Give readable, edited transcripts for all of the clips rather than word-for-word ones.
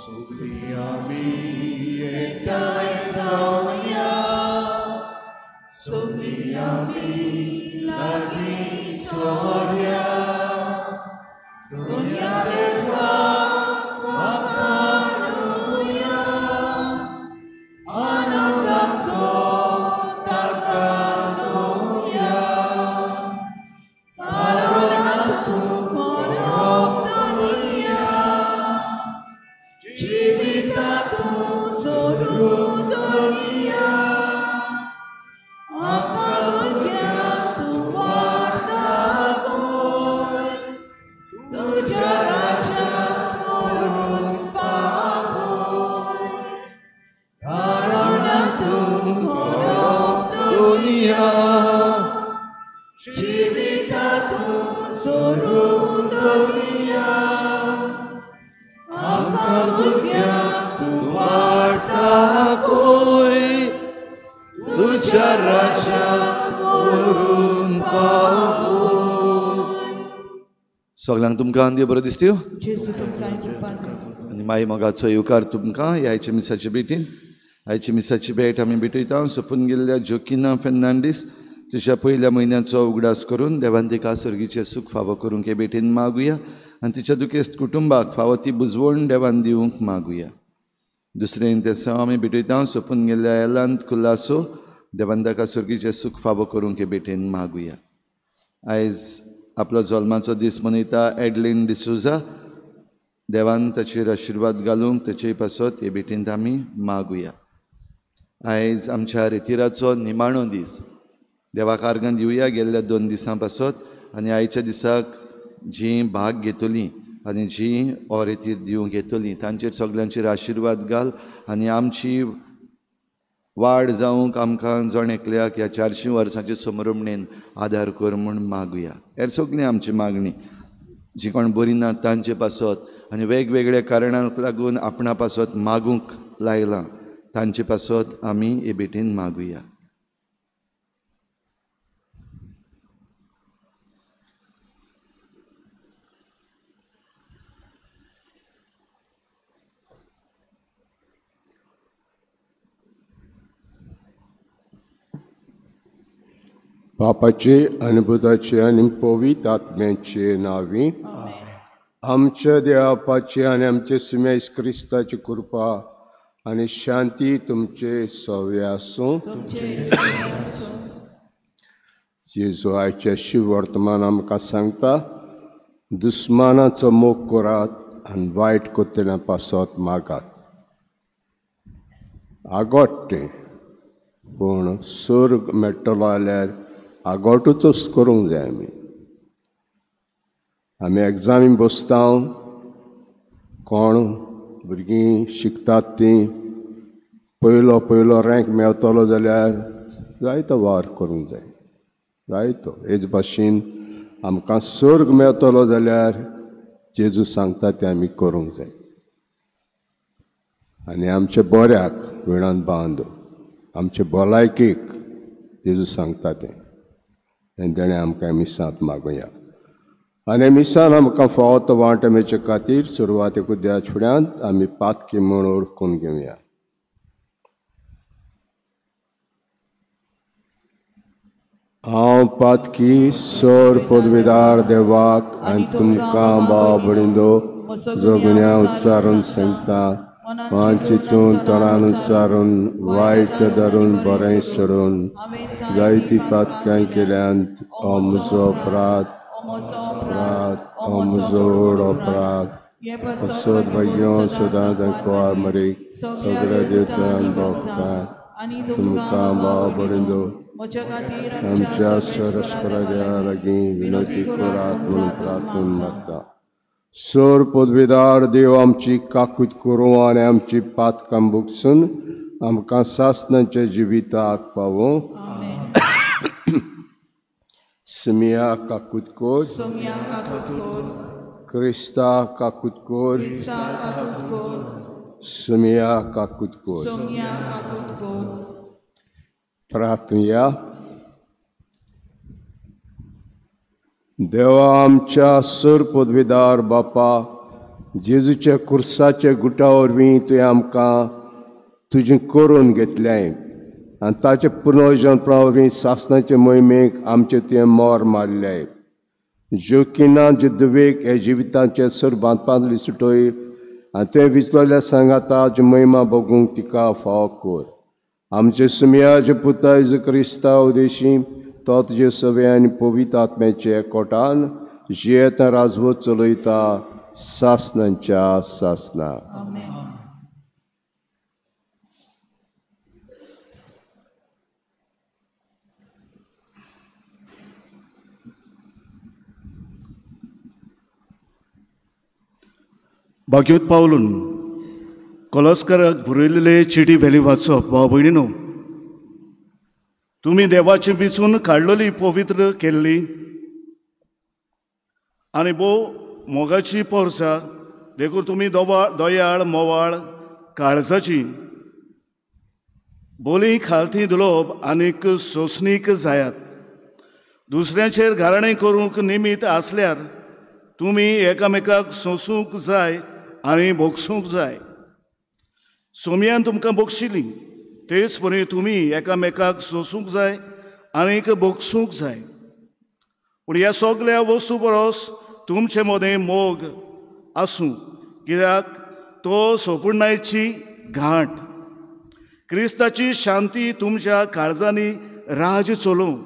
सगळीं आमी एकठांय जावया, सगळीं आमी लागीं सोरया, दुनिया देवाक वाखाणुया, आनंदाचो ताका जोवया. कारणांत तूं कोरोप दुनिया, जिवितांतूं सोडून दुनिया, आमकां भुरग्यांक तूं वाट दाखय, तुज्या राज्यांत व्हरून पावय. कारणांत तूं कोरोप दुनिया, जिवितांतूं सोडून दुनिया, आमकां भुरग्यांक तूं वाट दाखय, तुज्या राज्यांत व्हरून पावय. सगळ्यांक तुमकां देव बरो दिसत्यो जेजू तुमकां कृपा करूं. आनी माई मोगाचो येवकार तुमकां ह्या आयच्या मिसाचे भेटीन. आयची मिसाची भेट आमी भेटयता सोंपून गेल्ल्या जोकिना फेर्नांडीस तिच्या पयल्या म्हयन्याचो उगडास करून देवान तिका सर्गीचें सूख फावो करूंक हे भेटीन मागुया आनी तिच्या दुखेस्त कुटुंबाक फावो ती बुजवण देवान दिवंक मागुया. दुसरें तेसांव आमी भेटयता सोंपून गेल्ल्या एलांत कुलासो देवान ताका सर्गीचें सूख फावो करूंक हे भेटीन मागुया. आयज आपलो जल्माचो दीस मनयता एडलीन डिसोजा, देवान ताचेर आशिर्वाद घालूंक ताचे पासत हे भेटींत आमी मागुया. आयज आमच्या रितिराचो निमाणो दीस, देवाक आर्गां दिवया गेल्ल्या 2 दिसां पासत आनी आयच्या दिसाक जीं भाग घेतलीं आनी जीं हो रितीर दिवंक येतलीं तांचेर सगल्यांचेर आशिर्वाद घाल आनी आमची वाड जावंक आमकां जण एकल्याक ह्या 400 वर्सांचे समरमणेन आदार कर म्हूण मागुया. हेर सगळीं आमची मागणी जी कोण बरी ना तांचे पासत आनी वेगवेगळ्या कारणांक लागून आपणा पासत मागूंक लायलां तांचे पासत आमी हे भेटीन मागुया. बापाचे आनी पुताचे आनी पवित्र आत्म्याचे नांवी आमच्या देवापाचे आनी आमचे सुमेश क्रिस्ताची कृपा आनी शांती तुमचे सवे आसूं. जेजू आयच्या शिव वर्तमान आमकां सांगता, दुस्मानाचो मोग करात आनी वायट कोत्तेल्या पासत मागात. आगोट तें, पूण सर्ग मेळटलो जाल्यार आगोटूच करूंक जाय. आमी आमी एग्जामी बसता, कोण भुरगीं शिकतात तीं पयलो पयलो रँक मेळटलो जाल्यार जायतो वावर करूंक जाय, जायतो. हेच भाशेन आमकां सर्ग मेळटलो जाल्यार जेजू सांगता तें आमी करूंक जाय. आनी आमच्या बऱ्याक विणान बांदो, आमचे भलायकेक जेजू सांगता तें, आनी तेणें आमकां मिसांत मागुया. आनी मिसान आमकां फावो तो वांटो मेळचे खातीर सुरवातेक देवाच्या फुड्यांत आमी पातकी म्हूण ओळखून घेवया. हांव पातकी सर पदवीदार देवाक आनी तुमकां भाव भयणींनो जो गुन्यांव उच्चारून सांगता, मान चिंतून तोंडान उच्चारून वायट धरून बरें सोडून जायती पातकां केल्यांत. हो म्हजो अपराध, अपराध, हो म्हजो व्हड अपराध. असोत भाग्यो सदां दाखवा मरेक सगळ्या देवतान भोगता तुमकां भाव भयणींनो आमच्या सरस्परा देवा लागीं विनंती करात म्हणून प्रार्थना मागता. सर पदवीदार देव आमची काकूत करूं आनी आमची पातकां भोगसून आमकां सासणाच्या जिविताक पावूं. सुमिया काकूत कोर, क्रिस्ता काकूत कोर, सुमिया काकूत कोर. प्रार्थुया. देवा आमच्या सर पदवीदार बापा, जेजूच्या कुर्साच्या गुटा वरवीं तुवें आमकां तुजें करून घेतलें आनी ताचे पुनर्जनपणा वरवीं सासणाचे मोहिमेक आमचें तुवें मोर मारलें. ज्योकिना जे दुवेक हे जिविताचे सर बांदपांतली सुटय आनी तुवें विचलोल्या सांगाता जी महिमा भोगूंक तिका फावो कर. आमचे सुमयाचे पुता जेजू क्रिस्ता उदेशी तो तुजे सवे आनी पवित्र आत्म्याचे एकवटान जियेता राजवट चलयता सासणांच्या सासना. भाग्योत पावलून कोलस्कराक बरयलेले चिटी व्हेली वाचप. भाव भयणीनो, तुमी देवाची विचून काडलेली पवित्र केल्ली आनी भोव मोगाची पोरसा, देखून तुमी दयाळ मोवाळ काळजाची बोली खालती दुलोप आनीक सोंसणीक जायात. दुसऱ्यांचेर घाराणें करूंक निमीत आसल्यार तुमी एकामेकाक सोंसूंक जाय आनी भोगसूंक जाय. सोमयान तुमकां भोगशिली तेच परी तुमी एकामेकाक सोंसूंक जाय आनीक भोगसूंक जाय. पूण ह्या सगल्या वस्तू परस तुमचे मदें मोग आसूं, कित्याक तो सोपुर्णायची घांट. क्रिस्ताची शांती तुमच्या काळजांनी राज चलोवं.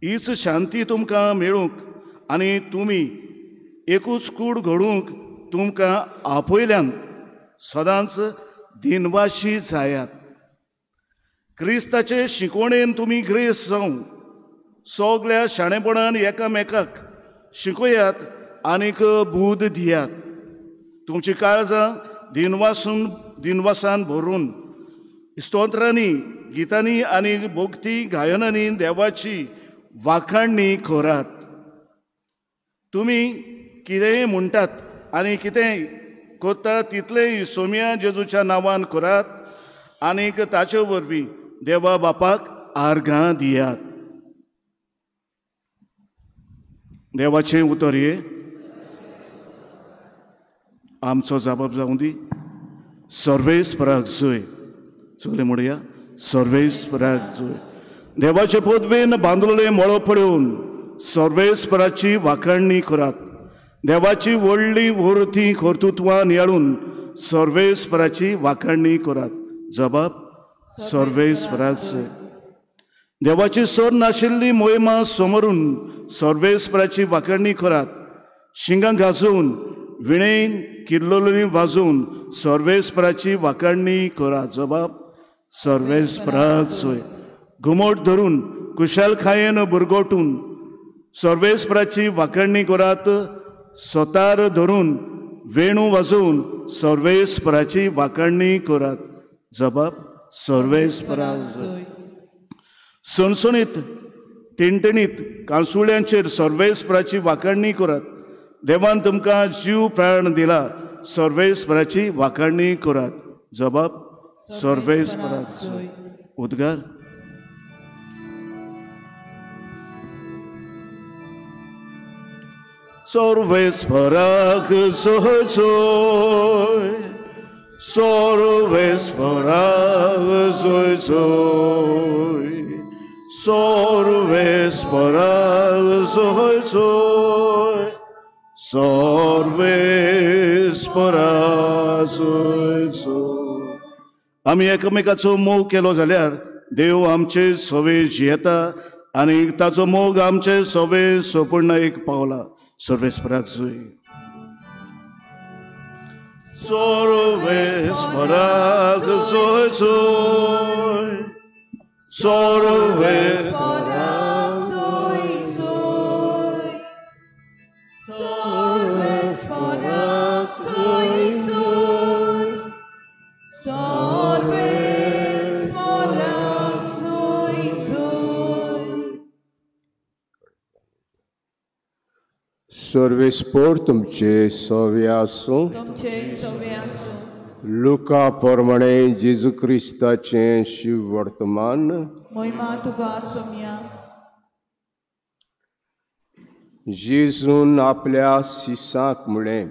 हीच शांती तुमकां मेळूंक आनी तुमी एकूच कूड घडूंक तुमकां आपयल्यान सदांच दिनवाशी जायात. क्रिस्ताचे शिकवणेन तुमी ग्रेस जावं. सगल्या शाणेपणान एकामेकाक शिकयात आनीक बूद दियात. तुमची काळजां दिनवासान भरून स्तोत्रांनी, गितांनी आनी भक्ती गायनांनी देवाची वाखाणणी करात. तुमी कितेंय म्हणटात आनी कितेंय करता तितलेंय सोम्या जेजूच्या नांवान करात आनीक ताचे वरवीं देवा बापाक आर्गां दियात. देवाचें उतर हे आमचो जाबाब जावं दी. सर्वेस्पराक जय. सगळे म्हणया सर्वेस्पराक जय. देवाचे पदवेन बांदलें मळो पळोवन सर्वेस्पराची वाखाणणी करात. देवाची व्हडली व्हरती कर्तृत्वां नियाळून सर्वेस्पराची वाखाणणी करात. जबाब सर्वेस्पराक जय. देवाची सर नाशिल्ली मोहिमा समरून सर्वेस्पराची वाखाणणी करात. शिंगां घाजोवन विणेन किल्लोली वाजोवन सर्वेस्पराची वाखाणणी करात. जबाब सर्वेस्पराक जय. घुमट धरून कुशलखायेन बुरगोटून सर्वेस्पराची वाखाणणी करात. सोतार धरून वेणू वाजोवन सर्वेस्पराची वाखाणणी करात. जबाब सर्वेस्पराक जय. सणसणीत टिणटिणीत कांसुळ्यांचेर सर्वेस्पराची वाखाणणी करात. देवान तुमकां जीव प्राण दिला सर्वेस्पराची वाखाणणी करात. जबाब सर्वेस्पराक जय. उद्गार. सर्वेस्पराक जय जय. सर्वेस्पराक जय जय. सर्वेस्पराक जय जय. सर्वेस्पराक जय जय. आमी एकामेकाचो मोग केलो जाल्यार देव आमचे सवे जियेता आनी ताचो मोग आमचे सवे सोपूर्ण एक पावला. सर्वेस्पराक जय. सर्वेस्पराक जय जय. सर्वेस्पराक जय जय. सर्वेस्पराक जय जय. सर्वेस्पराक जय जय. सर्वेस्पर तुमचे सवे आसूं. लुका प्रमाणे जेजू क्रिस्ताचें शिव वर्तमान. महिमा तुका सोम्या. जेजून आपल्या शिसांक म्हळें,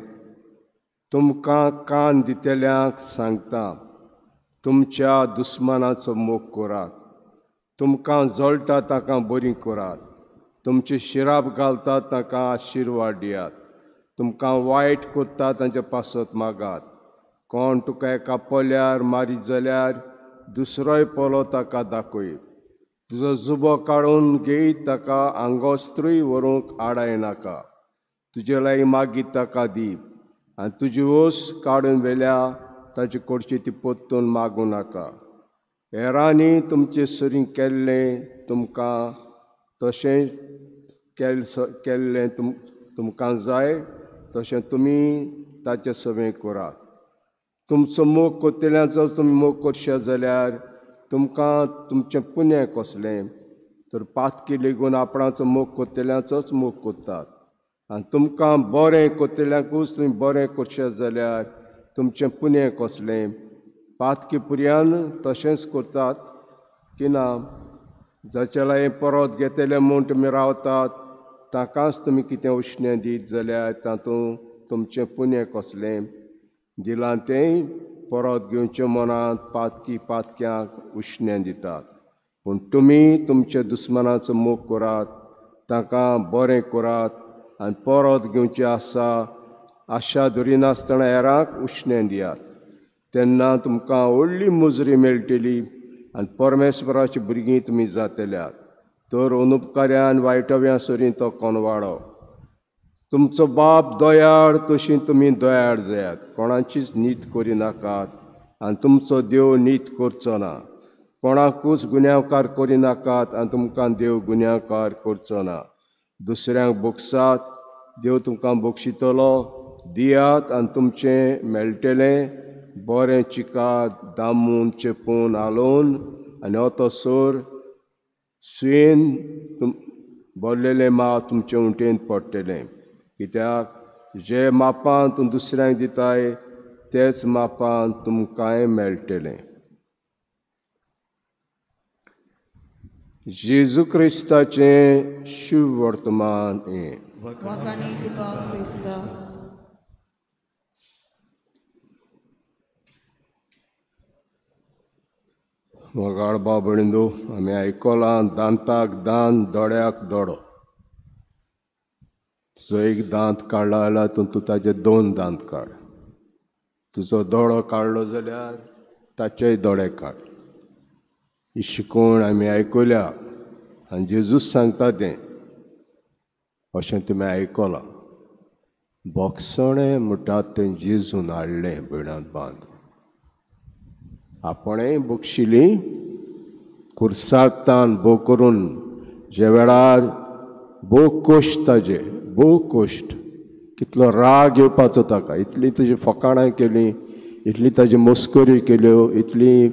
तुमकां कान दितल्यांक सांगता, तुमच्या दुस्मानाचो मोग करात, तुमकां जळटा ताका बरी करात, तुमचे शिराप घालतात ताका आशिर्वाद दियात, तुमकां वायट करता तांचे पासत मागात। कोण तुका एका पोल्यार मारीत जाल्यार दुसरोय पोलो ताका दाखय। तुजो जुबो काडून घेयत ताका आंगोस्त्रूय व्हरूंक आडाय नाका। तुजे लागीं मागीर ताका दी आनी तुजी वस काडून व्हेल्या ताचे कडची ती परतून मागूं नाका। हेरांनी तुमचे सरीं केल्लें तुमकां तशें केल्लें तुमकां जाय तशें तुमी ताचे सवें करात। तुमचो मोग करतल्यांचो तुमी मोग करशात जाल्यार तुमकां तुमचें पुण्य कसलें? तर पातकी लेगून आपणाचो मोग करतल्यांचोच मोग करतात। आनी तुमकां बरें करतल्यांकूच तुमी बरें करशात जाल्यार तुमचें पुण्य कसलें? पातकी पुर्यान तशेंच करतात की ना? जाचे लागीं परत घेतले म्हूण तुमी रावतात ताकाच तुमी कितें उश्णें दीत जाल्यार तातूंत तुमचें पुण्य कसलें? दिलां तेंय परत घेवचें मनांत पातकी पातक्यांक उश्णें दितात। पूण तुमी तुमच्या दुस्मानाचो मोग करात, ताका बरें करात आनी परत घेवचें आसा आशा धरिनासतना हेरांक उश्णें दियात। तेन्ना तुमकां व्हडली मुजरी मेळटली आनी परमेश्वराची भुरगीं तुमी जातल्यात। तर अनुपकार्यान वायटव्या सरीं तो कोनवाडो। तुमचो बाप दयाळ तशी तुमी दयाळ जायात। कोणाचीच नीत करिनाकात आनी तुमचो देव नीत करचो ना। कोणाकूच गुन्यांवकार करिनाकात आनी तुमकां देव गुन्यांवकार करचो ना। दुसऱ्यांक बोगसात, देव तुमकां बक्षितलो। दियात आनी तुमचें मेळटलें। बरें चिकात दामून चेपून हालोवन आनी अतसर सुयेन भरलेलें माप तुमचे उंटेन पडटलें। कित्याक जे मापान तूं दुसऱ्यांक दिताय तेच मापान तुमकांय मेळटलें। जेजू क्रिस्ताचें शुभ वर्तमान हें। मोगाळ भाव भयणींनो, आमी आयकलां दांताक दान दोळ्याक दोळो। तुजो एक दांत काडलो जाल्यार तूं ताजे दोन दांत काड, तुजो दोळो काडलो जाल्यार ताचेय दोळे काड। ही शिकवण आमी आयकल्या आनी जेजूच सांगता तें अशें तुमी आयकलां। बोगसणें म्हणटात तें जेजून हाडलें भयणांत बांद। आपणें बक्षिली कुर्सातान भोव करून जे वेळार भोव कोश्ट ताजे, भोव कोश्ट, कितलो राग येवपाचो ताका। इतली ताजी फकाणां केली, इतली ताजी मस्करी केल्यो, इतली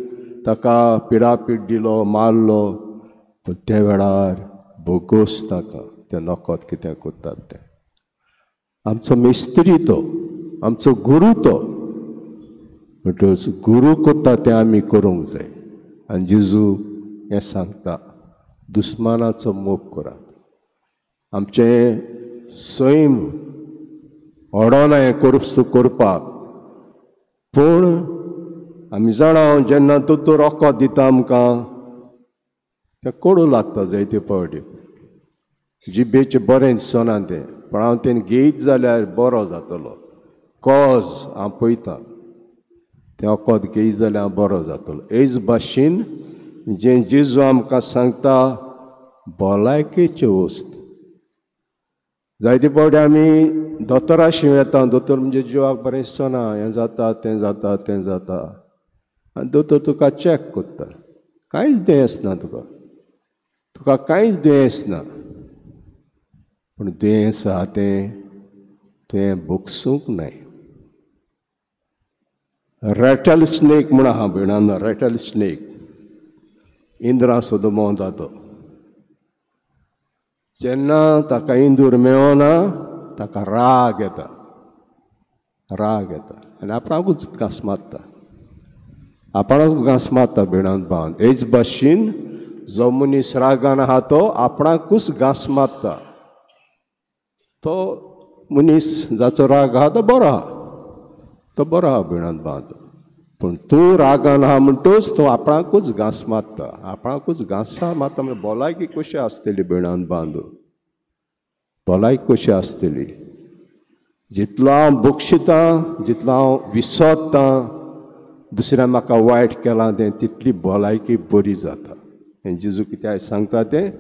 ताका पिडापीड दिलो, मारलो, पूण त्या वेळार भोगोस ताका तें नकत कितें करतात तें। आमचो मिस्त्री तो, आमचो गुरू तो, म्हणटकच गुरू करता तें आमी करूंक जाय। आनी जेजू हें सांगता, दुस्मानाचो मोग करात। आमचें सैम अडना हें करपाक, पूण आमी जाणा जेन्ना दोतोर वखद दिता आमकां तें कोडू लागता जायते फावटी, जिबेचें बरें दिसना तें, पूण हांव तें घेयत जाल्यार बरो जातलो। कॉज हांव पळयतां तें वखद घेयत जाल्यार हांव बरो जातलो। हेच भाशेन जें जेजू आमकां सांगता भलायकेच्यो वस्त। जायते फावटी आमी दोतोराशी वेता, दोतोर म्हणजे जिवाक बरें दिसना, हें जाता तें जाता तें जाता, आनी दोतोर तुका चॅक करता, कांयच दुयेंस ना तुका, तुका कांयच दुयेंस ना, पूण दुयेंस आहा तें तुवें भोगसूंक नाय। रॅटल स्नेक म्हूण आहा भयणांनो, रॅटल स्नेक इंद्रा सोदो भोंवता तो। जेन्ना ताका इंदूर मेळना ताका राग येता, राग येता आनी आपणाकूच घांस मारता, आपणाकूच घांस मारता भयणांत भावान। हेच भाशेन जो मनीस रागान आहा तो आपणाकूच घांस मारता। तो मनीस जाचो राग आहा तो बरो आहा, तो बरो आहा भिणांत बांद. पूण तूं रागान आहा म्हणटच तूं आपणाकूच घांस मारता, आपणाकूच घांसा मारता. म्हणजे भलायकी कशी आसतली भिणांत बांदू, भलायकी कशी आसतली? जितलो हांव बक्षितां, जितलो हांव विसरतां दुसऱ्यान म्हाका वायट केलां तें, तितली भलायकी बरी जाता. हें जेजू कित्याक सांगता तें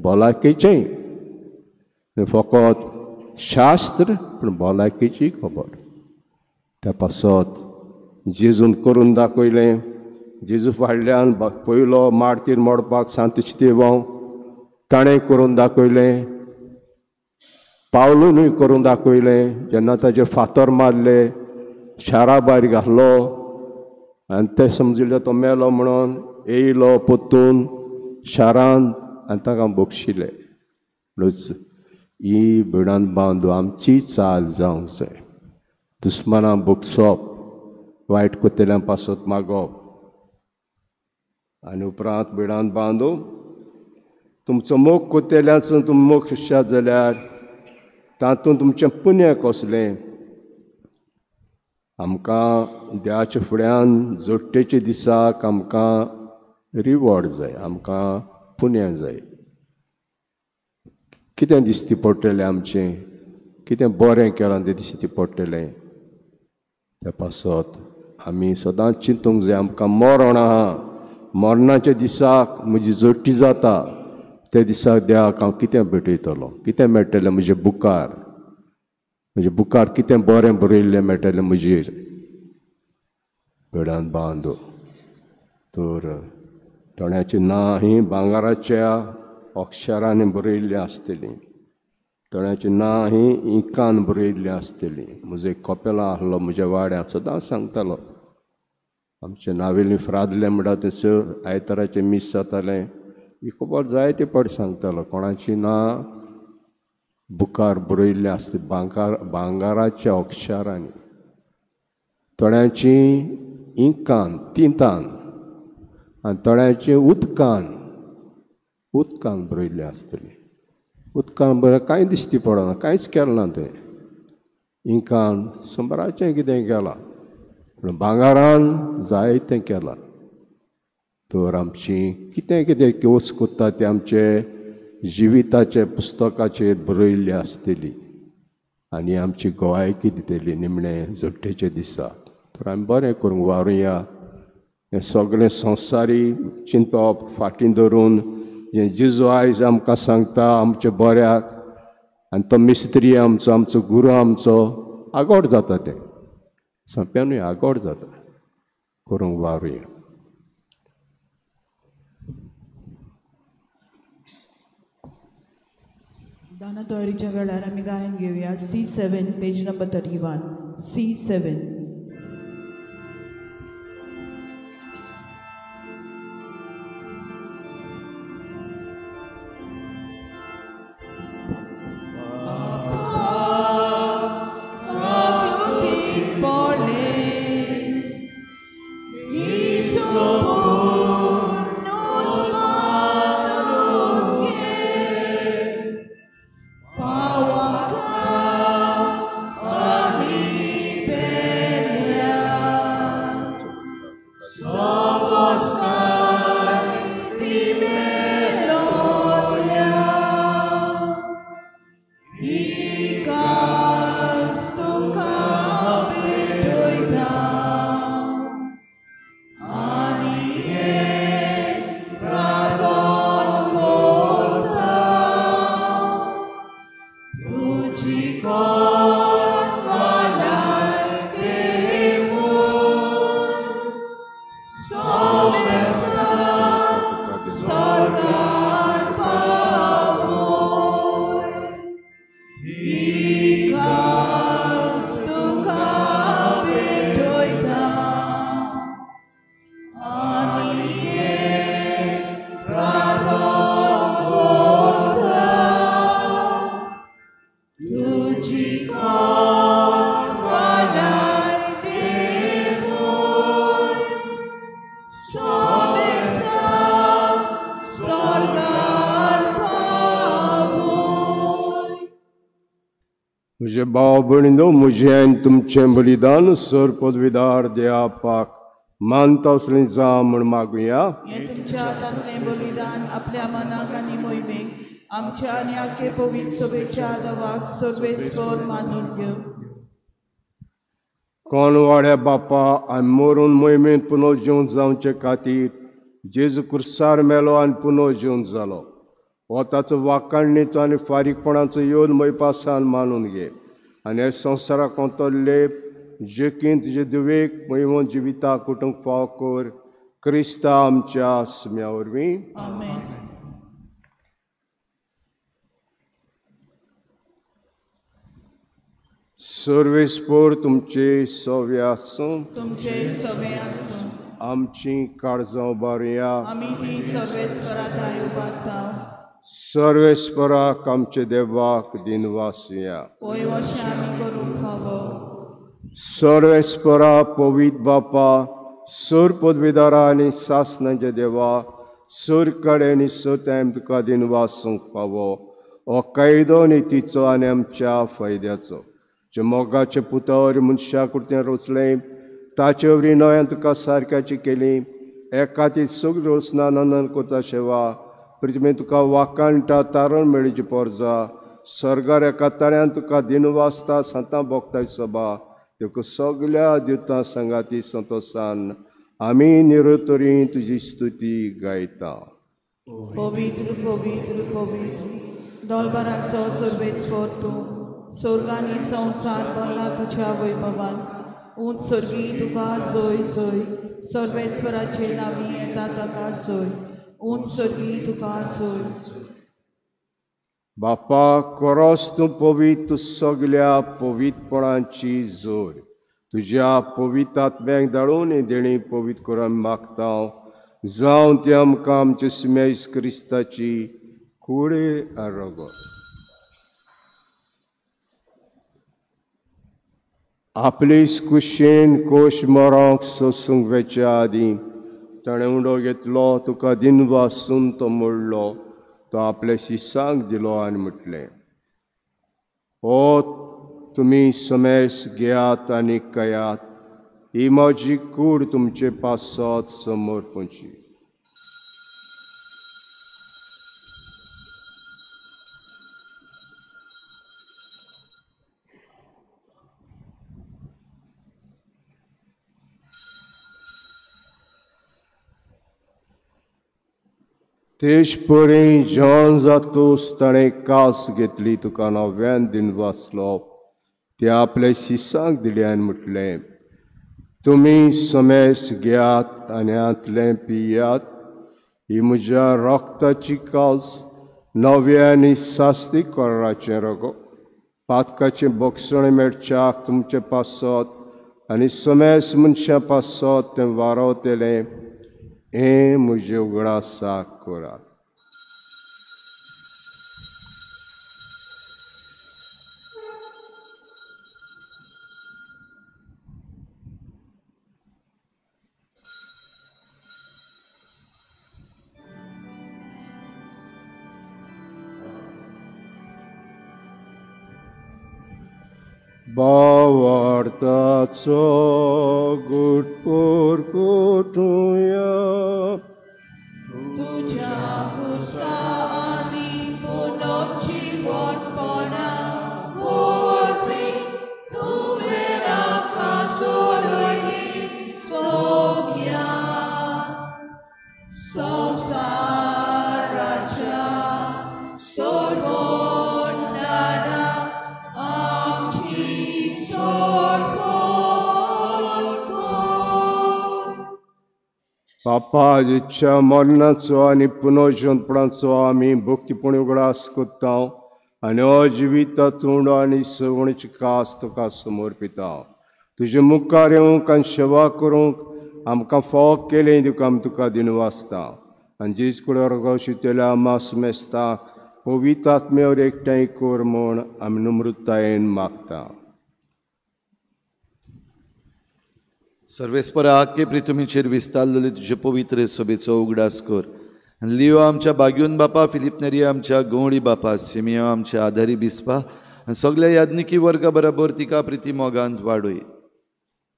भलायकेचें, फकत शास्त्र पूण भलायकेची खबर. त्या पासत जेजून करून दाखयलें. जेजू फाटल्यान पयलो मार्तीर मोडपाक सांत इस्तेवांव ताणें करून दाखयलें, पावलूनय करून दाखयलें. जेन्ना ताचेर फातर मारले, शारा भायर घातलो आनी ते समजिल्ले तो मेलो म्हणून, येयलो परतून शारान आनी ताका बक्षिले. म्हणूच ही भिणांत बांदू आमची चाल जावंक जाय. दुस्मानां बक्षप, वायट कोतेल्यां पासत मागप. आनी उपरांत भिणांत बांदू तुमचो मोग कोतेल्याचो तुमी मोग शिश्यात जाल्यार तातूंत तुमचें पुण्य कसलें? आमकां देवाच्या फुड्यान जोडटेच्या दिसाक आमकां रिवॉर्ड जाय, आमकां पुण्य जाय. कितें दिसती पडटलें आमचें, कितें बरें केलां तें दिसती पडटलें. त्या पासत आमी सदांच चिंतूंक जाय आमकां मरण आहा, मरणाच्या दिसाक म्हजी जोडटी जाता, त्या दिसाक देवाक हांव कितें भेटयतलो, कितें मेळटलें म्हजे बुकार, म्हजे बुकार कितें बरें बरयल्लें मेळटलें म्हजेर. भेडान बांदो तर तोण्याचें नांव ही भांगराच्या अक्षरांनी बरयल्लीं आसतलीं, तोण्याचें नांव ही इंकान बरयल्लीं आसतलीं. म्हजो एक कपेलां आसलो म्हज्या वाड्यांत, सदांच सांगतालो आमचें नावेली फ्रादलें म्हणटा थंयसर आयताराचें मीस जातालें. ही खबर जायते फावट सांगतालो. कोणाची नांव बुकार बरयल्लें आसता भांगराच्या अक्षरांनी, थोड्यांची इंकान तिंतान आनी थोड्यांची उदकान, उदकान बरयल्लें आसतलें. उदकान बरय कांय दिसती पडना, कांयच केलें ना तें. इंकान शंबराचें कितें केलां, पूण भांगरान जायतें केलां. तर आमची कितें कितें केवस कोत्ता तें आमचे जिविताचे पुस्तकाचेर बरयल्ली आसतली आनी आमची गोवायकी दितली निमणे जोडटेच्या दिसा. तर आमी बरें करूंक वावरुया. हें सगळें संवसारी चिंतप फाटीं धरून जें जेजू आयज आमकां सांगता आमच्या बऱ्याक, आनी तो मिस्त्री आमचो, आमचो गुरू आमचो, आगोड जाता तें सोंप्यानूय आगोड जाता. करूंक वावरुया. दाना तयारीच्या वेळार आमी गायन घेवया. C7 page number 31. C7. Power, come, म्हजे भाव भयणीनो, म्हजें आनी तुमचें बलिदान सर पदवीदार देवाक मानता असलें जावं म्हूण मागुया. हें तुमच्या हातांतलें बलिदान आपल्या मनाक आनी मोहिमेक आमच्या आनी आख्खे पवित्र सभेच्या आदावाक सर्वेस्पर मानून घेवं. कोण वाड्या बापा, आनी मरून मोहिमेंत पुनर्जीवन जावचे खातीर जेजू कुर्सार मेलो आनी पुनर्जीवन जालो. हो ताचो वाखाणणेचो आनी फारीकपणाचो येवन मोयपासान मानून घे आनी ह्या संवसाराक कोंतल्ले जेकीन तुजे दुवेक मोहिमो जिविता कुटूंब फाव कर क्रिस्ता आमच्या सुम्या वरवीं. आमेन. सर्वेस्पर तुमचे सवे आसूं. तुमचे सवे आसूं. आमची काळजां उबारुया. आमी ती सर्वेस्परा थांय उबारता. सर्वेस्पराक आमचे देवाक दिनवासुया. वय अशें आमी करूंक फावो. सर्वेस्परा पवित्र बापा, सर पदवीदारा आनी सासणाचे देवा, सर कडे आनी सर टायम तुका दिनवासूंक फावो. हो कायदो आनी तिचो आनी आमच्या फायद्याचो जे मोगाचे पुतावर मनशा कुर्तें रचलें ताचे वरवीं नव्यान तुका सारक्याची केली. एका ती सगळी रचना नंदन करता सेवा प्रतिमे तुका वाखाणटा तारण मेळीची पोरजा सर्गार एका ताळ्यान तुका दिनवासता सांतां भोगताय सभा तुका सगल्या दिवता सांगाती संतोसान आमी निरतरी तुजी स्तुती गायता. पवित्र पवित्र पवित्र दोलबराचो सर्वेस्पर तूं स्वर्गानी संवसार भरला तुज्या वैभवान. उंच स्वर्गी तुका जोय जोय, सर्वेस्पराचे नांवी येता ताका जोय. उंच स्वर्गी तुका जोय. बापा कोरोस तूं पवित्र सगल्या पवित्रपणाची जोर तुज्या पवित्र आत्म्याक धाडून देणी पवित्र करून मागता जावं ती आमकां आमचे सुमेस क्रिस्ताची कूड आरोगो. आपले कुशेन कोश मरोंक सोसूंक वेच्या आदीं ताणें उंडो घेतलो, तुका दिनवासून तो मोडलो, तो आपल्या शिसांक दिलो आनी म्हटलें, हो तुमी समेस घेयात आनी कयात, ही म्हजी कूड तुमचे पासत समर्पणची. तेश परी जेवण जातूस ताणें कास घेतली, तुका नव्यान दिनवासलो, ते आपल्या शिसांक दिले आनी म्हटलें, तुमी समेस घेयात आनी हांतलें पियात, ही म्हज्या रक्ताची कास नव्या आनी सास्ती कराराचें रगो पातकाचें बक्षण मेळच्याक तुमचे पासत आनी समेस मनशां पासत तें वारवतलें. हें म्हजें उगडासाक करात. भावार्थाचो गुटपूर कुटुया तुज्या कुसा आनी पुनर्जीवनपणा वरवीं तुवें आमकां सोडयली सोम्या संवसाराच्या सोडवणारा आमची सोडवण कर. बापा, जेच्या मरणाचो आनी पुनर्जीवनपणाचो आमी भक्तीपणी उगडास करता आनी हो जिविताचो उंडो आनी सवणीची कास तुका समर्पिता. तुजे मुखार येवंक आनी सेवा करूंक आमकां फावो केलें तुका आमी तुका दिनवासता. आनी जेज कडेन रगो मास मेस्ताक पवित्र आत्म्यावर एकठांय कर म्हूण आमी नम्रतायेन मागता. सर्वेस्परा आख्खे पृथ्वीचेर विस्तारलेले तुजे पवित्र सभेचो उगडास कर. आनी लियो आमच्या बाग्यून बापा, फिलीप नेरी आमच्या गवळी बापा, सिमियो आमच्या आदारी बिस्पा आनी सगल्या याज्ञिकी वर्गा बरोबर तिका प्रिती मोगांत वाडय.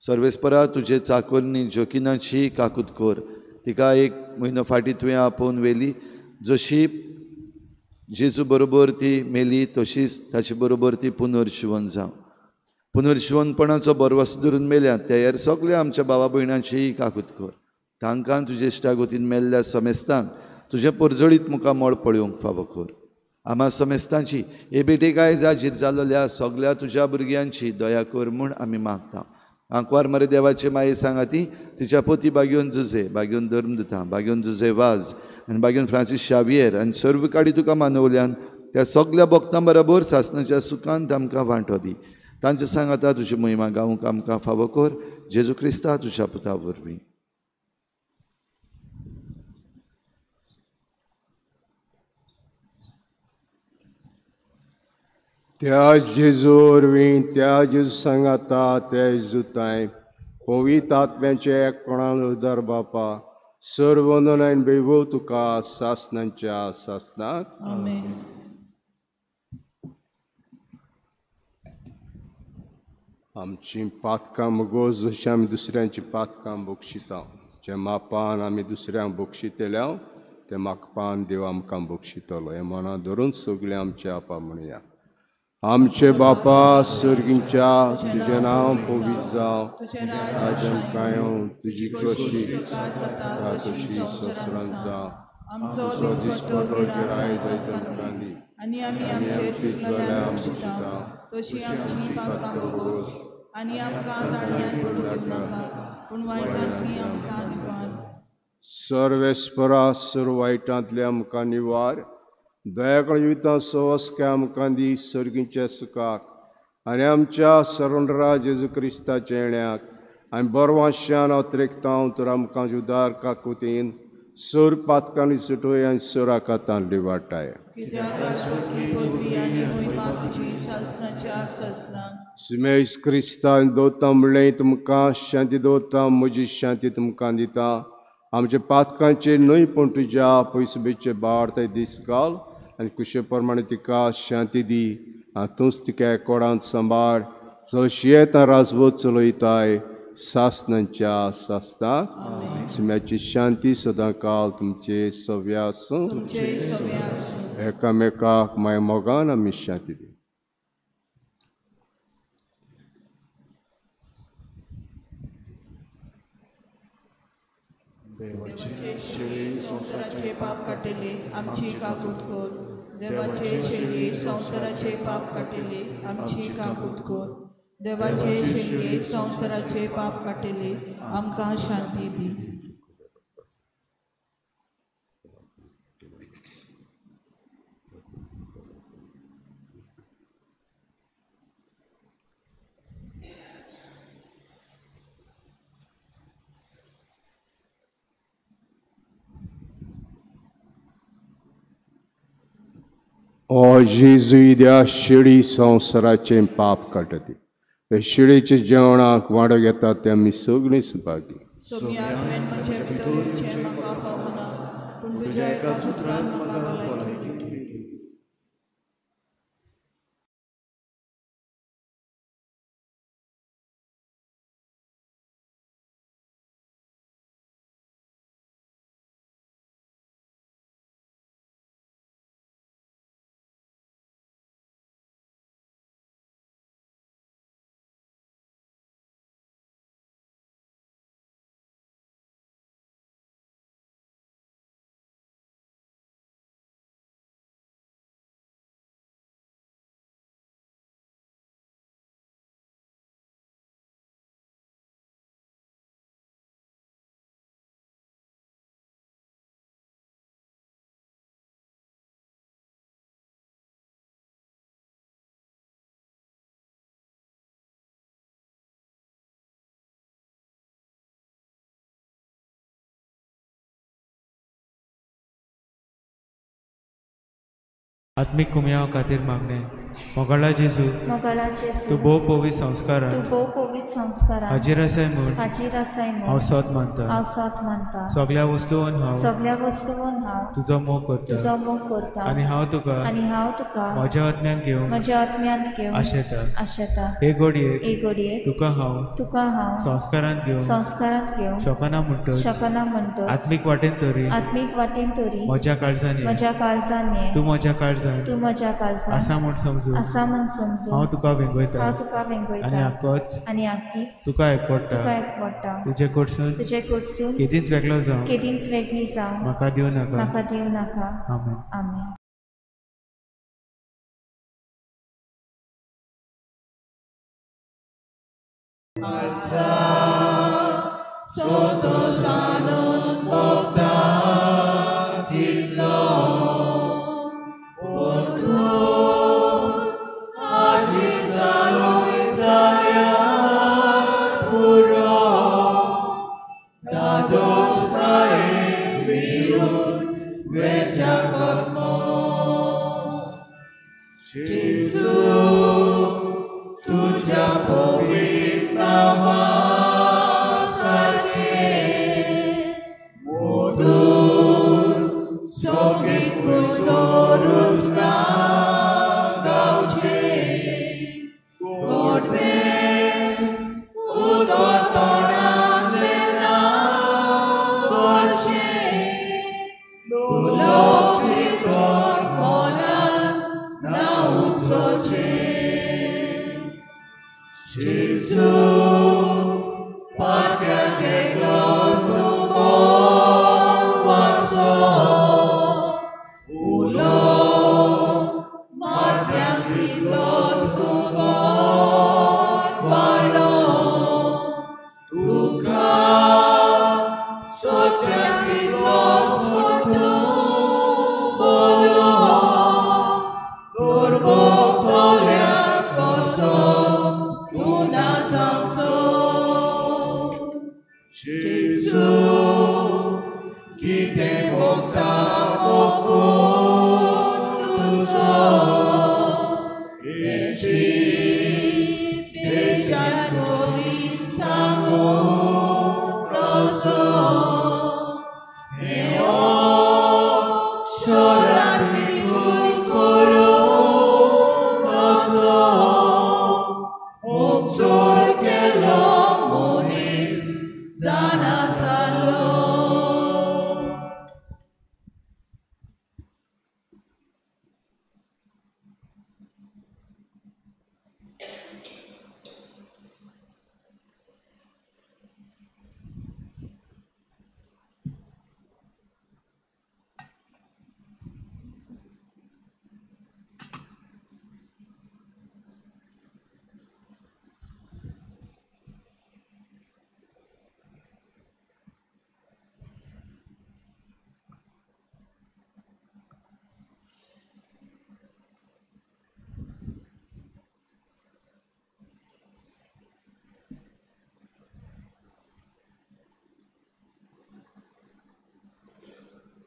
सर्वेस्परा तुजे चाकोरनी जोकिनाची काकूत कर. तिका एक म्हयनो फाटीं तुवें आपोवन व्हेली. जशी जेजू बरोबर ती मेली तशीच ताचे बरोबर ती पुनर्जिवन जावं. पुनर्जिवनपणाचो बरवस धरून मेल्या त्या हेर सगल्या आमच्या भावा भयणांचीय काकूत कर. तांकां तुजे इश्टागतीन मेल्ल्या समेस्तांक तुजें परजळीत मुखामळ पळोवंक फावो कर. आमा समेस्तांची हे भेटेक आयज हाजीर जाल्ल्या सगल्या तुज्या भुरग्यांची दया कर म्हूण आमी मागता. आंकवार मरे देवाचे माये सांगाती तिच्या पोती बागेवन जुजे, बागेवन धर्मदुता, बागेवन जुजे वाज आनी बागेवन फ्रांसीस शावियर आनी सर्व काडी तुका मानवल्यान त्या सगल्या भक्तां बरोबर सासणाच्या सुखांत आमकां वांटो दी. तांचे सांगाता तुजी महिमा गावंक आमकां फावो कर. जेजू क्रिस्ता तुज्या पुता वरवीं. त्या जेजू वरवीं, त्या जेजू सांगाता, त्या जेजूताय पवित्र आत्म्याचे कोणान उदार बापा सर्व वंदन वैभव तुका सासनांच्या सासनाक. आमेन. आमची पातकां मगो जशी आमी दुसऱ्यांची पातकां बक्षिता, जे मापान आमी दुसऱ्यांक बक्षितल्या ते मागपान देव आमकां बक्षितलो. हें मनां धरून सगळें आमचे आपा म्हणया. आमचे बापा सर्गींच्या, तुजें नांव पवित्र जावं, तुजें आमकां येवं, तुजी खोशी तशी संवसारांत जावं. आमचो दिसपट्टो गिरायक आमकां दी आनी आमी आमचे चुकलेल्यांक बक्षिता तशी आमची पापा भोगोस आनी आमकां ताळ्यांत पडूं दिवं नाका, पूण वायटांतली आमकां निवार. सर्वेस्परा सर्व वायटांतले आमकां निवार. दयाकळ जिवितां सवस्काय आमकां दी सर्गीच्या सुखाक आनी आमच्या सरोंडरा जेजू क्रिस्ताच्या येण्याक आनी बरवांशान अत्रेकतां तर आमकां उदार काकुतीन सर पातकांनी सुटोय आनी सराकातान लिवाटाय. सुमेश क्रिस्तान दवरता म्हणलें तुमकां शांती दवरता, म्हजी शांती तुमकां दिता. आमच्या पातकांचेर न्हय पूण तुज्या पयसुबेचे बाळ ते दीस घाल आनी कुशे प्रमाणे तिका शांती दी आनी तूंच तिका एकोडांत सांबाळ. जशी येता राजवत चलयताय सासनांच्या सासनाक. सुम्याची शांती सदां काल तुमचे सव्या आसूं. एकामेकाक माय मोगान आमी शांती दी. देवाचे शेळी संवसाराचे पाप काडटले आमची काकूत कर. देवाचे शेळी संवसाराचे पाप काडटले आमची काकूत कर. देवाचे शेळी संवसाराचे पाप काडटले आमकां शांती दी. ओ जेजू त्या शेळी संवसाराचें पाप काडटा. हे शेळीच्या जेवणाक वांटो घेतात ते आमी सगळीं सुभागी. आत्मीक कुमयाव खातीर मागणें. मोगाळा जेजू, मोगाळा जेजू, तूं भोव पवित्र संस्कारान, तूं भोव पवित्र संस्कारान हाजीर आसाय म्हूण, हाजीर आसाय म्हूण हांव सोद मानता, हांव सोद मानता. सगळ्या वस्तून हांव, सगळ्या वस्तून हांव तुजो मोग करता, तुजो मोग करता. आनी हांव तुका, आनी हांव तुका म्हज्या आत्म्यान घेवन, म्हज्या आत्म्यांत घेवन आशेता, आशेता. हे घडयेक, हे घडयेक तुका हांव, तुका हांव संस्कारांत घेवन, संस्कारांत घेवन शकना म्हणटच, शकना म्हणटच आत्मीक वाटेन तरी, आत्मीक वाटेन तरी म्हज्या काळजान, म्हज्या काळजान ये, तूं म्हज्या काळजान, तूं म्हज्या काळजान आसा म्हूण समजून, आसा म्हूण समजून हांव तुका वेंगयता, हांव तुका वेंगयता. आनी आकोच, आनी आकीच तुका एकवडटा, तुका एकवडटा. तुजे कडसून, तुजे कडसून केदींच वेगळो जावं, केदींच वेगळी जावं म्हाका दिवं नाका, म्हाका दिवं नाका. आमेन. आमेन.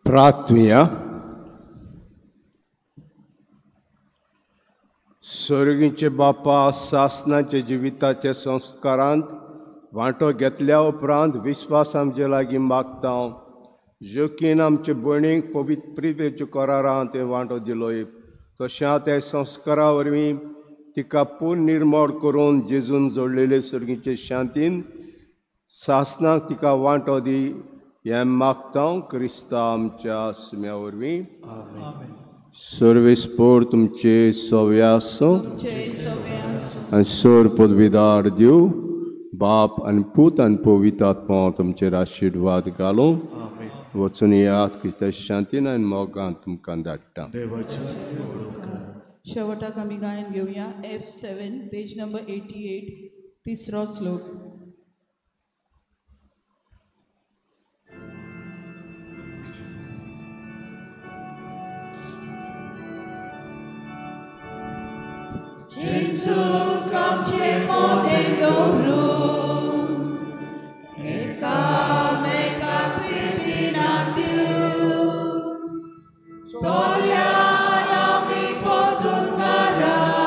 प्रार्थुया. सर्गीचे बापा, सासनाचे जिविताचे संस्कारांत वांटो घेतल्या उपरांत विस्वास आमचे लागीं मागता. जोकीन आमचे भयणीक पवित्र प्रिवेच्या करारांत वांटो दिलो, तशें त्या संस्कारा वरवीं तिका पुनर्निर्मोड करून जेजून जोडलेले सर्गीचे शांतीन सासनाक तिका वांटो दी हें मागता क्रिस्ता आमच्या सुम्या वरवीं. सर्वेस्पोर तुमचे सवे आसूं आनी सोर पदवीदार दिव बाप आनी पूत आनी पवित्र आत्मा तुमचेर आशिर्वाद घालूं. वचून येयात क्रिस्ता शांतीन आनी मोगान तुमकां धाडटा. शेवटाक आमी गायन घेवया F7 page number 88 तिसरो श्लोक. Gesù आमचे मोदें दवरून एकामेकाक प्रितीन दिवं चोल्यार आमी परतून घरा.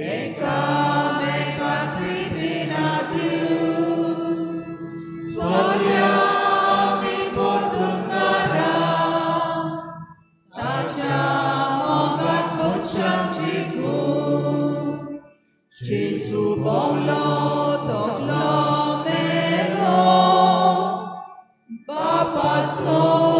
एकामेकांक प्रितीना दिवन चलया आमी पोतुंगारा ताच्या मोगान मनशां जिखून जेजू भोंवलो तकलो मेलो बापाचो